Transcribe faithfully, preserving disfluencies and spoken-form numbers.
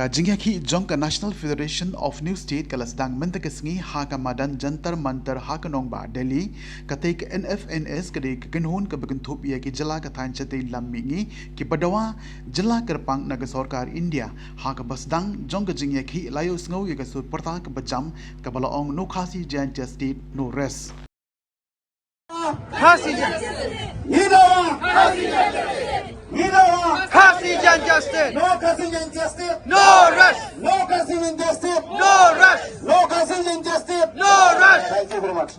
Ka jingïakhih jong ka National Federation of New State ka la sdang mynta ka sngi ha ka madan Jantar Mantar ha ka nongbah Delhi. Katei ka N F N S ka dei ka kynhun kaba kynthup ïa ki jylla ka thaiñ shatei lam mihngi kiba dawa jylla kyrpang na ka sorkar India. Ha kaba sdang jong ka jingïakhih la ïohsngew ïa ka sur pyrta kaba jam kaba la ong No Khasi Jaintia State, No Rest. Khasi Jan. Ngi dawa. Ngi dawa. Khasi Jaintia State. No Khasi Jaintia State. No rest. No Khasi Jaintia State. No rest. No Khasi Jaintia State. No rest. Thank you very much.